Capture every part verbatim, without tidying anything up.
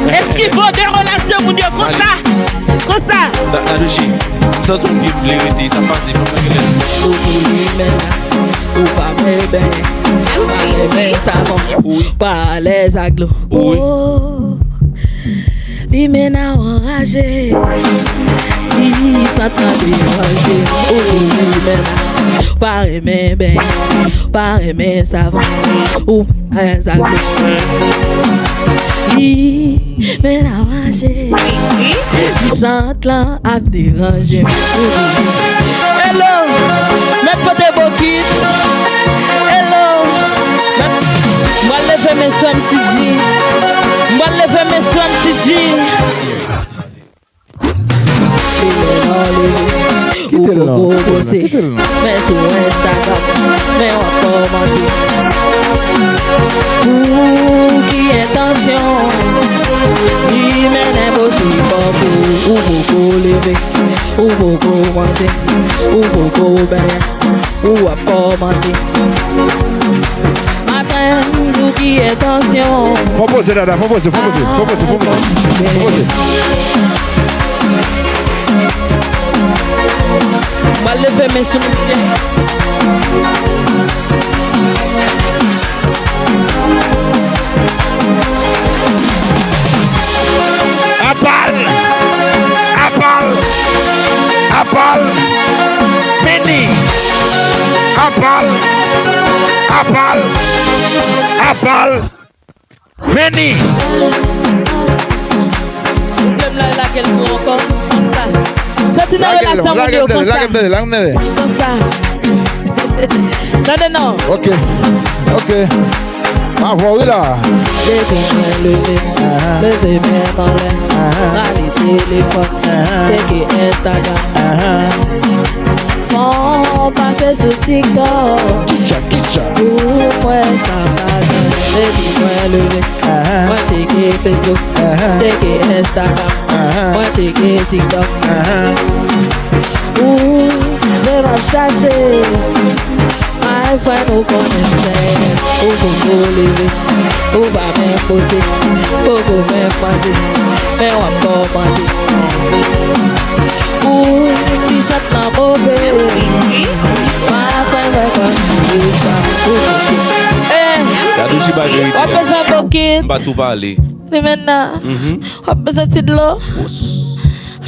Eskive de relasyon moun yo konsa. Konsa. Dadouchi, m santi yon pye m vle rete, sa pase, fanm nan genlè. Ou pou li men la, ou pa mwen ben, pa renmen savon, pa alèz ak dlo. Wi. Oh. Li men a anraje. Li santan deranje. Ou li men a pa renmen ben, pa renmen savon. Ou pa renmen savon. Li men a anraje. Li santan ap deranje. Hello, mèt pote bokit. Hello, mèt, m pral leve men sou M C G. M pral leve men sou M C G. Se lè nan leve, ou poko poste. Men sou Instagram, men w ap kòmante. Pou ki entansyon? Li mennen poze kòk ou, ou poko leve, ou poko manje, ou poko benyen, ou ap kòmante. My friend, pou ki entansyon? Fò poze, dada, fò poze, fò poze, fò poze, fò poze, fò poze. M pral leve men sou misye. Apal! Apal! Apal! Meni! Apal! Apal! Apal! Meni! Pwoblèm la, lage l pou ankò. Konsa. Soti nan relasyon moun yo konsa. Lage m tande, lage m tande, lage m tande. Konsa. Tande non. Ok. Ok. M avè w wi la. Leve men, leve. Leve men anlè. Rale telefòn. Tcheke Instagram. Fò w pase sou TikTok. Kitcha, kitcha. Pou mwen sa pa jan. Epi mwen leve. Mwen tcheke Facebook. Tcheke Instagram. Mwen tcheke TikTok. Ou se m ap chache. My friend, ou konnen m fè. Ou poko leve. Ou pa menm poze. Poko menm manje. Men w ap kòmante. Ou ti sèt nan move. My friend, mwen konn sa. Ou poko. Eh, Dadouchi bay verite. W ap bezwen bokit. M pa tou pale. Li menm nan. W ap bezwen ti dlo.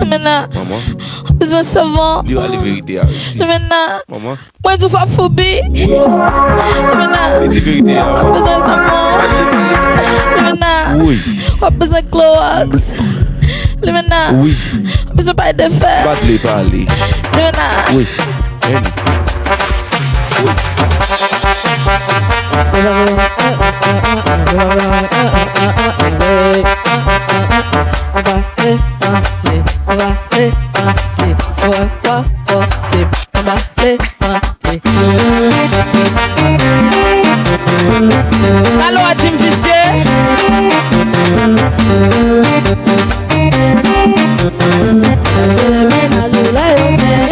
Li menm nan. Manman. W ap bezwen savon. Li pale verite a, wi. Li menm nan. Manman. Mwen di w fò foubi. Li menm nan. Li di verite a. W ap bezwen savon. Li menm nan. Wi. W ap bezwen klowòks. Li menm nan. Wi. W ap bezwen pay de fè. Pa vle pale. Li menm nan. Wi. Annie. Alo a di m visye. Pataje mennaj ou lè yo genyen.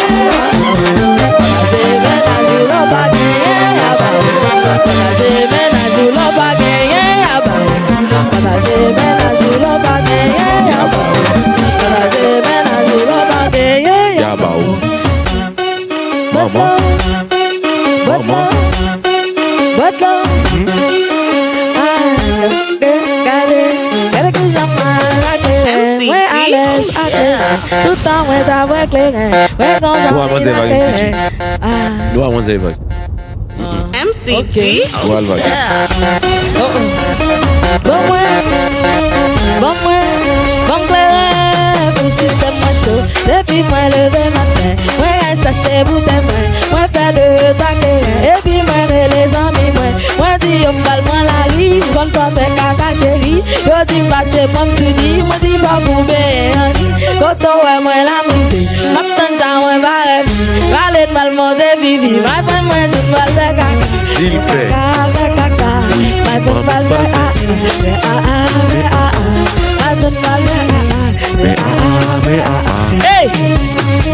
Pataje mennaj ou lè w pa genyen, a ba ou. Pataje mennaj ou lè w pa genyen, a ba ou. Pataje mennaj ou lè w pa genyen, a ba ou. Pataje mennaj ou lè w pa genyen, a ba ou. Manman. Bòdlo, bòdlo, bòdlo. Ah, gade, gade, gade kijan m alèz. Mwen alèz, alèz. Toutan mwen t ap wè kleren. Mwen kontan vin ak kleren. Ah. M C G. Ou al vage. Oh, oh. Ban mwen, ban mwen, ban m kleren pou sistèm mwen cho. Depi mwen leve maten, mwen al chache boutèy mwen. Mwen fè de eta kleren, epi mwen rele zanmi mwen. Mwen di yo m pral pran lari, m konn fè kaka cheri. Yo di m pase pran m sou li, mwen di fòk ou benyen anni. Kote w wè mwen la m rive, m ap tann sa mwen pa reve. Pale m pral monte vivi, my friend mwen di m pral fè kaka. Di l fè. Fè kaka, fè kaka, my friend pral fè a a, fè a a, fè a a, my friend pral fè a a, fè a a, fè a a. Hey!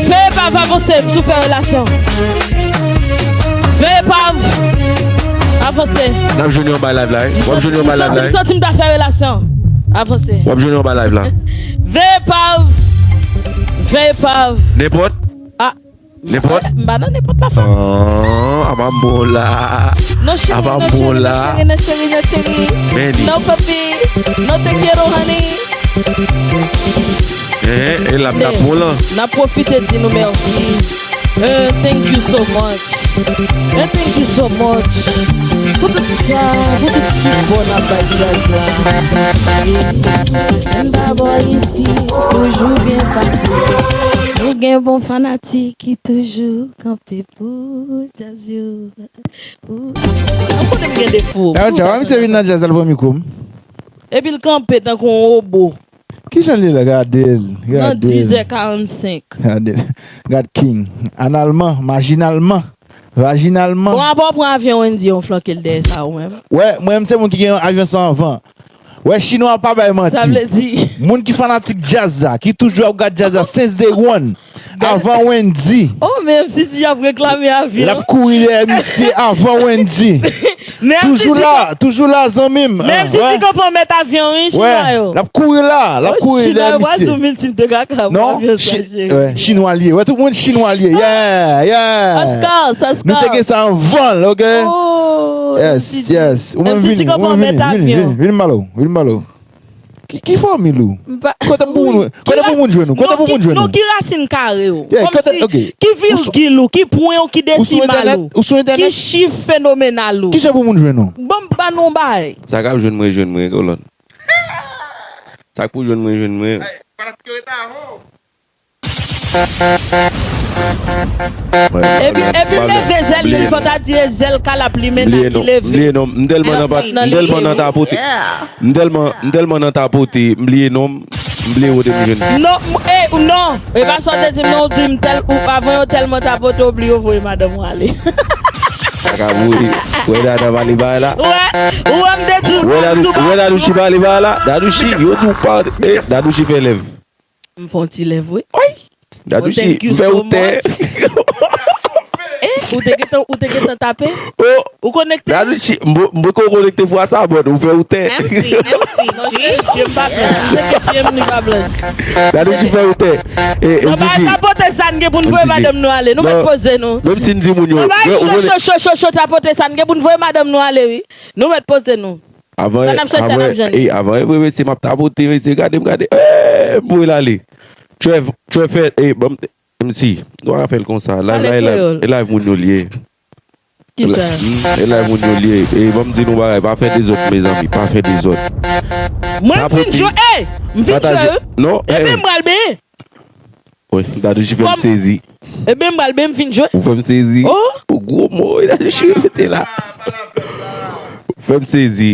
Veye pa avanse, m sou fè relasyon. Veye pa avanse. N ap jwenn yon bay live la, wi. W ap jwenn yon bay live la, wi. M santi m ta fè relasyon. Avanse. W ap jwenn anba live la. Ven epav. Ven epav. Nenpòt. Ah. Nenpòt. M pa nan nenpòt la, fanm. Ah, Amamola. Non, cheri, non, cheri, non, cheri, non, cheri, non, cheri. Meni. Non, papi. Non, te quiero, honey. Eh, e la m t ap pran lan. N ap pwofite di nou mèsi. Eh, thank you so much. Eh, thank you so much. Pou tout sa, pou tout sipò n ap bay djaz la. N pa bò isi, toujou byen pase. Nou gen bon fanatik ki toujou kanpe pou djaz yo. Ou konnen m gen defo. Misye vin nan djaz la, l pran mikwo m. Epi l kanpe tankou yon wobo. Kijan li la? Gade l, gade l. Nan diz è karannsenk. Gade l. Gad King. Analman, majinalman, vajinalman. Bon, apre w pran avyon Wendyy, yon flanke l dèyè sa ou menm. Wè, mwen menm se moun ki gen avyon sa anvan. Wè, chinwa pa bay manti. Sa vle di. Moun ki fanatik djaz la, ki toujou ap gad djaz la since day one. Avan Wendyy. Oh, men M C G ap reklame avyon. L ap kouri dèyè misye avan Wendyy. Toujou la, toujou la, zanmi m. Men M C G konprann mèt avyon, wi, chinwa yo. L ap kouri la, l ap kouri dèyè misye. Chinwa yo pa di w milti de kaka pou avyon sa, cheri. Chinwa l ye. Wè, tout moun chinwa l ye. Yeah, yeah. Oscar, Oscar. Nou te gen sa anvan l, ok? Oh, yes, yes. Ou menm vini, ou menm vini, vini, vini, vini, vini, malo, vini, malo. Ki, ki fòmil ou? Kote pou moun, kote pou moun jwenn ou? Kote pou moun jwenn ou? Non, ki rasin kare ou? Kòmsi, ki vigil ou? Ki pwen ou? Ki desimal ou? Ki chif fenomenal ou? Kijan pou moun jwenn ou? Bon, ba nou yon bagay. Sa k ap jwenn mwen, jwenn mwen, kolòn. Sa k pou jwenn mwen, jwenn mwen. Epi, epi leve zèl li, fò ta di e zèl kalap li men nan ki leve. M bliye non, m tèlman nan pa, m tèlman nan tapote. M tèlman, m tèlman nan tapote, m bliye non, m bliye kote m jwenn. Non, m, e, non. E pa sa w te di m non, w di m tèl, ou, avan yo tèlman tapote, w bliye w voye madanm ou ale. Sa ka voye. Wè dada pale bagay la. Wè, wè m te di w sa. Wè Dadouchi pale bagay la. Dadouchi, yo di w pa, e, Dadouchi fè lèv. M fè yon ti lèv, wi. Dadouchi, m fè ou tè. Eh, ou te gentan, ou te gentan tape? Oh. Ou konekte? Dadouchi, m poko konekte fwa sa, but ou fè ou tè. M C, M C G. Pye m pa blanch. Se ke pye m li pa blanch. Dadouchi fè ou tè. Non, pa tapote sa, n gen pou n voye madanm nou ale. Nou mèt poze nou. Menm si n di moun yo, non, ba cho, cho, cho, cho, cho, tapote sa, n gen pou n voye madanm nou ale, wi. Nou mèt poze nou. Avan, sa n ap chèche, n ap jwenn. Avan, e vre, mesye, m ap tapote, mesye, gade m, gade. Eh, m voye l ale. Trè, trè fè, e, ban m, M C, nou pa ka fè l konsa. Live la, e live, e live moun yo l ye. Kisa? Hmm, e live moun yo l ye. E ban m di nou bagay, pa fè dezòd, mezanmi, pa fè dezòd. Mwen m fin jwe, e, m fin jwe, wi. Non, epi m pral benyen. Wi, Dadouchi fè m sezi. Ebyen, m pral byen, m fin jwe. Ou fè m sezi. Oh. Ou gwo mo, Dadouchi repete la. Ou fè m sezi.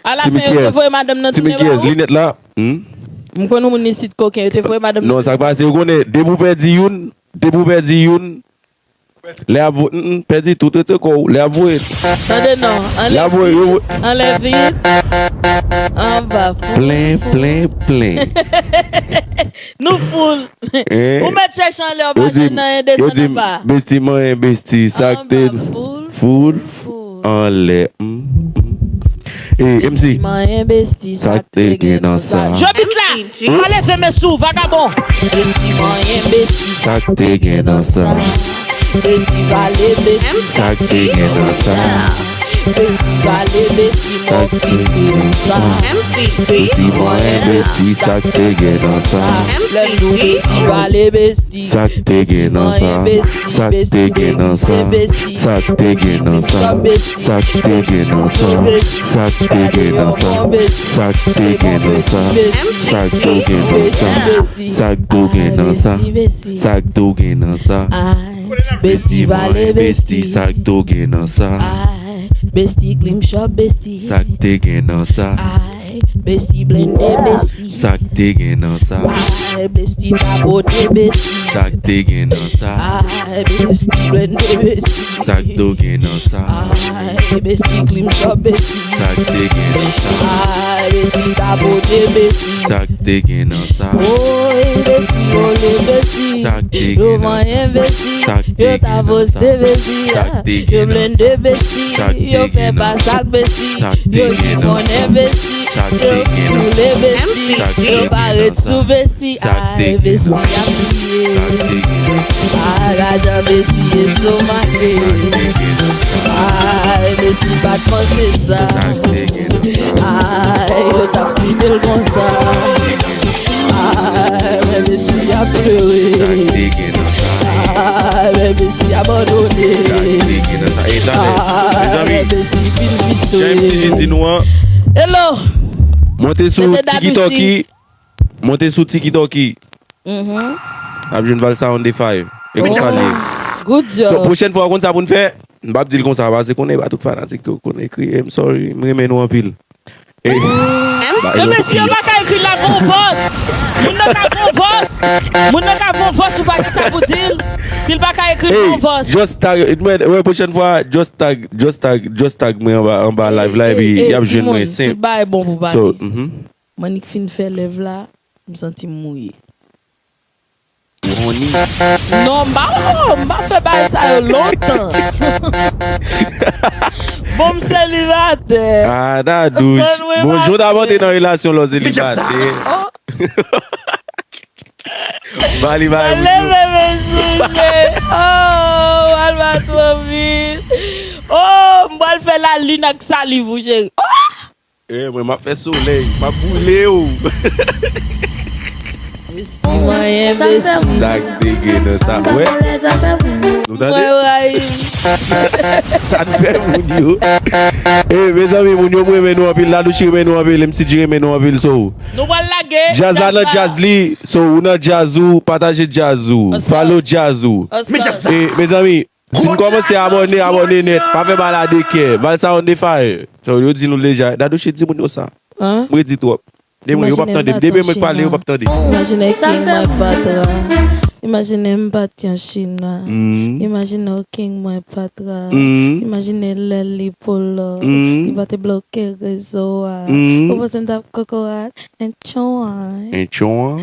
Alafen, yo te voye madanm nan tounen ba ou? Linèt la. Hmm? M konn yon moun isit koken, yo te voye madanm nan. Non, sa k pase, ou konnen, depi w pèdi youn, depi w pèdi youn, lè ap vo-, mm, mm, pèdi tout, rete kò w, lè ap voye. Tande non, anlè vit, anlè vit, anba foul. Plen, plen, plen. Nou foul. Hein? Ou mèt chèche anlè, ou pa jwenn anyen, desann anba. Besti manyen besti, sa k te foul, anlè. Mm, mm. Eh, M C. Besti manyen besti, sa k te gen nan sa. Jwe bit la. Pa leve men sou vagabon. Besti manyen besti, sa k te gen nan sa. Besti vale besti, sa k te gen nan sa. Besti vale besti, mò ki te nan sa. Besti manyen besti, sa k te gen nan sa. Lè nou besti vale besti. Sa k te gen nan sa? Sa k te gen nan sa? Sa k te gen nan sa? Sa k te gen nan sa? Sa k te gen nan sa? Sa k te gen nan sa? Sa k te gen nan sa? Sa k te gen nan sa? Sa k te gen nan sa? Ay, besti vale besti. Sa k te gen nan sa? Ay, besti klim chòp besti. Sa k te gen nan sa? Ay, besti blende besti. Sa k te gen nan sa? Ay, besti tapote besti. Sa k te gen nan sa? Ay, besti blende besti. Sa k te gen nan sa? Ay, besti klim chòp besti. Sa k te gen nan sa? Ay, besti tapote besti. Sa k te gen nan sa? Oy, besti vole besti. Sa k te gen nan sa? Yo manyen besti. Sa k te gen nan sa? Yo tapote besti. Sa k te gen nan sa? Yo blende besti. Sa k te gen nan sa? Yo fè pasak besti. Sa k te gen nan sa? Yo chifonnen besti. Sa Yo koule besti, yo pa ret sou besti. Ay, besti ap kriye. Ay, lajan besti estomake. Ay, besti pa t panse sa. Ay, yo t ap kite l konsa. Ay, men besti ap plere. Ay, men besti abandone. Ay, men besti fin fistole. Jan M C G di nou an. Hello. Monte sou TikTok. Monte sou TikTok. Mhm. N ap jwenn Valsa on the fire. E konsa l ye. Good job. So, pwochèn fwa, w konn sa pou n fè? M p ap di l konsa, paske konnen pa tout fanatik yo konn ekri. I'm sorry, m renmen nou anpil. Eh, men si yo pa ka ekri l, l ap gon vòs. Moun nan ka gon vòs. Moun nan ka gon vòs, ou pa gen sa pou di l. Si l pa ka ekri l, gon vòs. Just tag, mwen, mwen, pwochèn fwa, just tag, just tag, just tag mwen anba, anba live la, epi y ap jwenn mwen senp. Tout bagay bon pou pale. So, mhm. Mwen nik fin fè lèv la, m santi m mouye. Ou honey? Non, m pa, oh, m pa fè bagay sa yo lontan. Bon, m selibatè. Ah, ta douch. Bonjou, ta monte nan relasyon lò selibatè. Oh. Bali, bali, bali. Leve men soulye. Oh, al pa twò vit. Oh, m pral fè lalin ak saliv ou, cheri. Oh! Eh, mwen, m ap fè solèy. M ap boule w. Besti manyen, besti. Sa k te gen nan sa. Wè. Nou tande? Mwen rayi. Sa n fè moun yo. Eh, mezanmi, moun yo, m renmen nou anpil. Ladouchi renmen nou anpil. M C G renmen nou anpil. So, nou pral lage djaz la nan djaz li. So, ou nan djaz ou, pataje djaz ou. Follow djaz ou. Eh, mezanmi, si n kòmanse abòne, abòne nèt. Pa fè malade kè. Valsa on the fire. So, yo di nou deja. Dadouchi di moun yo sa. Hein? M redi twòp. Depi yo p ap tande m. Depi mwen k pale, yo p ap tande. Imajine King mwen Patra. Imajine m pa t yon China. Imajine w King mwen Patra. Imajine lè li pull up. Li pa te bloke rezo a. Ou panse m t ap kokorat? Enchon. Enchon.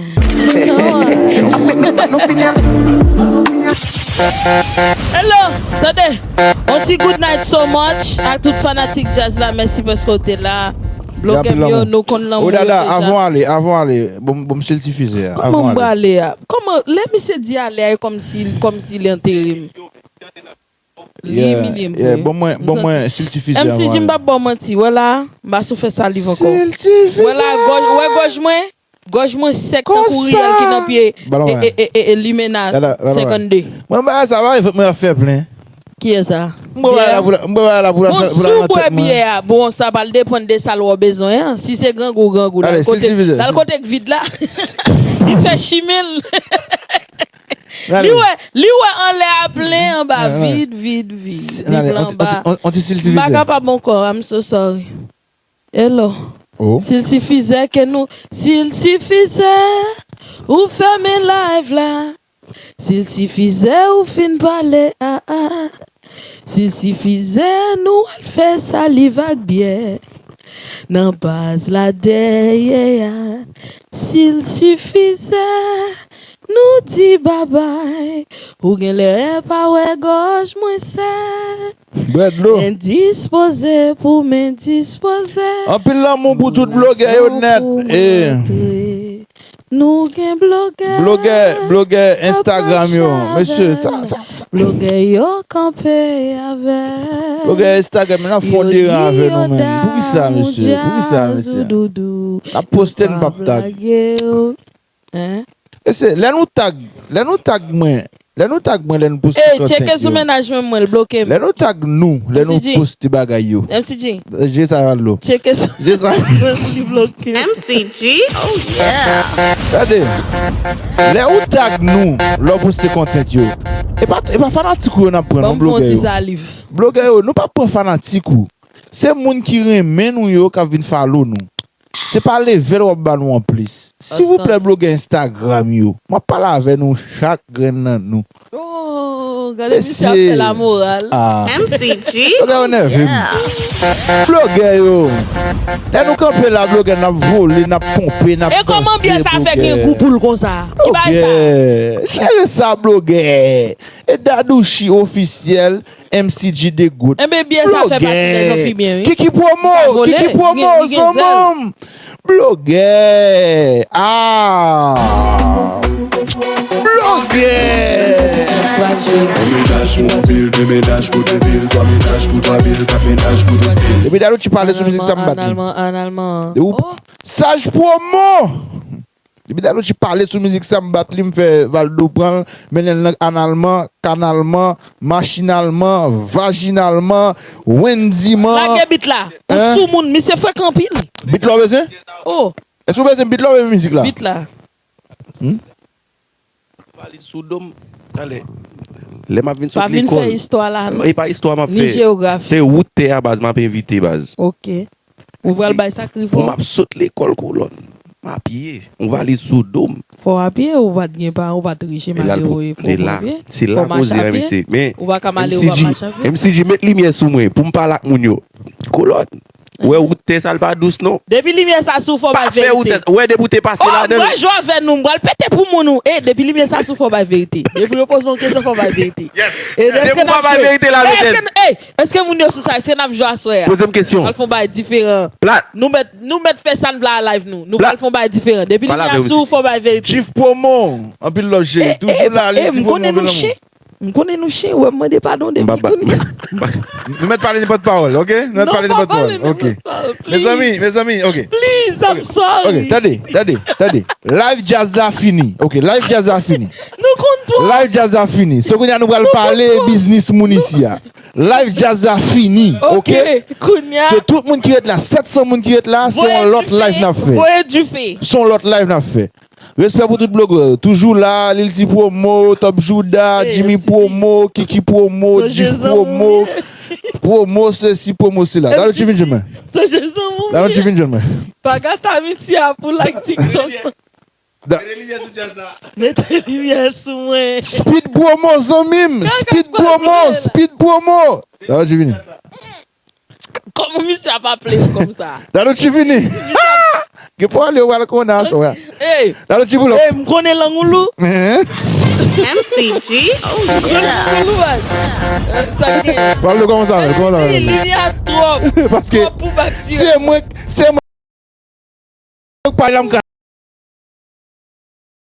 Hello, tande. On ti good night so much ak tout fanatik djaz la. Mèsi paske w te la. Blogè m yo, nou konn lanmou yo deja. Avan w ale, avan w ale, bon, bon, siltifizè a. Kòman m prale a? Kòman, lè misye di ale a, e kòmsi, kòmsi li antere m. Li imilye m vre. Bon mwen, bon mwen, siltifizè a. M C G, m p ap ba w manti, wè la, m pa sou fè saliv ankò. Wè la, gòj, wè gòj mwen? Gòj mwen sèk tankou riyèl ki nan pye e, e, e, e, limena senkannde. Mwen, bagay sa, bagay fèt mwen ap fè plen. Kiyès sa? M bwè bagay la pou la, m bwè bagay la pou la, pou la nan tèt mwen. Bon, si w bwè byè a, bon, sa pral depann de sa l wè w bezwen an. Si se grangou, grangou. L al kote, l al kote k vid la. Li fè chimen l. Li wè, li wè anlè a plen, anba vid, vid, vid. Vid la anba. M pa kapab ankò, I'm so sorry. Hello. Oh. Siltifizè ke nou, siltifizè, ou fèmen live la. Siltifizè, ou fin pale a, a. Siltifizè, nou al fè saliv ak byè. Nan baz la dèyè a. Siltifizè, nou di babay. Ou genlè pa wè gòj mwen sèk. Bwè dlo. Endispoze pou m endispoze. Anpil lanmou pou tout blogè yo nèt. Rezon pou m rantre. Nou gen blogè. Blogè, blogè Instagram yo. Mesye, sa, sa, sa. Blogè yo kanpe avè. Blogè Instagram yo, n ap fè yon deran avè nou menm. Poukisa, mesye? Poukisa, mesye? N ap poste, n p ap tag. Hein? Mesye, lè nou tag, lè nou tag mwen, lè nou tag mwen, lè nou poste kontèt yo. Ey, tcheke sou mennaj mwen, mwen, l bloke m. Lè nou tag nou, lè nou poste bagay yo. M C G. Je sa va lo. Tcheke sou mennaj mwen, li bloke m. M C G? Oh, yeah. Gade. Lè ou tag nou, lè w poste kontèt yo. E pa, e pa fanatik ou yo n ap pran, non, blogè yo. Blogè yo, nou p ap pran fanatik ou. Se moun ki renmen nou yo k ap vin follow nou. Se pa level w ap ba nou anplis. Silvouplè, blogè Instagram yo. M ap pale avè nou, chak grenn nan nou. Oh, gade misye ap fè lamoral. M C G? Blogè yo nève m. Blogè yo. Lè nou kanpe la, blogè, n ap vole, n ap ponpe, n ap danse, blogè. E kòman byè sa fè gen gou pou l konsa? Ki bagay sa? Blogè. Jere sa, blogè. E Dadouchi ofisyèl. M C G de gout. Enben, biyè sa fè pati de zanfimyen, wi. Kiki pwomo, Kiki pwomo, zanmanm. Blogè. Ah. Blogè. Depi Dalouchi pale sou mizik sa m bat li. Depi Saj pwomo. Depi Dalouchi pale sou mizik sa m bat li, m fè Valdo pran l, mennen l nan analman, kanalman, machinalman, vajinalman, wendiman. Lage bit la. Ou sou moun, misye frekan anpil. Bit la w bezwen? Oh. Èske w bezwen bit la ou bezwen mizik la? Bit la. Hmm? Valiz sou do m. Talè. Lè m ap vin sot lekòl. Pa vin fè istwa la, non. E pa istwa m ap fè. Ni jewografi. Se wout tè a, baz, m ap envite, baz. Ok. Ou pral bay sakrifis. Pou m ap sot lekòl, kolòn. M apye. Yon valiz sou do m. Fò w apye, ou pa t gen paran, ou pa t riche, malere, fò w apye. Se la koze a, mesye. Men, ou pa ka male, ou pa mache anpye. M C G, met limyè sou mwen, pou m pale ak moun yo. Kolòn. Ou wè wout tè sa l pa dous non. Depi limyè sa sou fò bay verite. Pa fè wout tè sa. Ou wè depi w te pase ladan l. Mwen jwe avè nou, m pral pete pou moun ou. E depi limyè sa sou fò bay verite. Depi yo poze yon kesyon fò bay verite. Yes. Depi w pa bay verite la, mete l. Èske moun yo sou sa, èske n ap jwe aswè a? Poze m kesyon. Pral fè yon bagay diferan. Plat. Nou mèt, nou mèt fè sa n vle a live nou. Nou pral fè yon bagay diferan. Depi limyè sou fò bay verite. Chief Promo, anpil love cheri. Toujou la, li di pou mwen anpil lanmou. M konnen nou chen. Ou wè m mande padon depi kounye a. Nou mèt pale nenpòt pawòl, ok? Nou mèt pale nenpòt pawòl, ok. Mezanmi, mezanmi, ok. Please, I'm sorry. Ok, tande, tande, tande. Live djaz la fini. Ok, live djaz la fini. Nou konn twòp. Live djaz la fini. So kounye a nou pral pale biznis moun isi a. Live djaz la fini, ok? Ok, kounye a. Se tout moun ki ret la, sèt san moun ki ret la, se yon lòt live n ap fè. Voye dife. Se yon lòt live n ap fè. Respè pou tout blogè yo. Toujou la, Lil T Promo, Top Jouda, Jimmy Promo, Kiki Promo, Jif Promo. Promo sesi, Promo sela. Dalouchi vin jwenn mwen. Dalouchi vin jwenn mwen. Pa gate amitié a pou like TikTok. Mete limyè sou djaz la. Mete limyè sou mwen. Speed Promo, zanmi m. Speed Promo, Speed Promo. Dalouchi vini. Kòman misye ap aple yo kòmsa? Dalouchi vini. Gen pou ale, ou pral konnen aswè a. Dalouchi pou lòp. Ey, m konnen lang ou lou. M C G. Oh, yeah. Pral lou kòman sa, men, kòman sa, men? Li a twòp. Paske se mwen, se mwen k pale la, m ka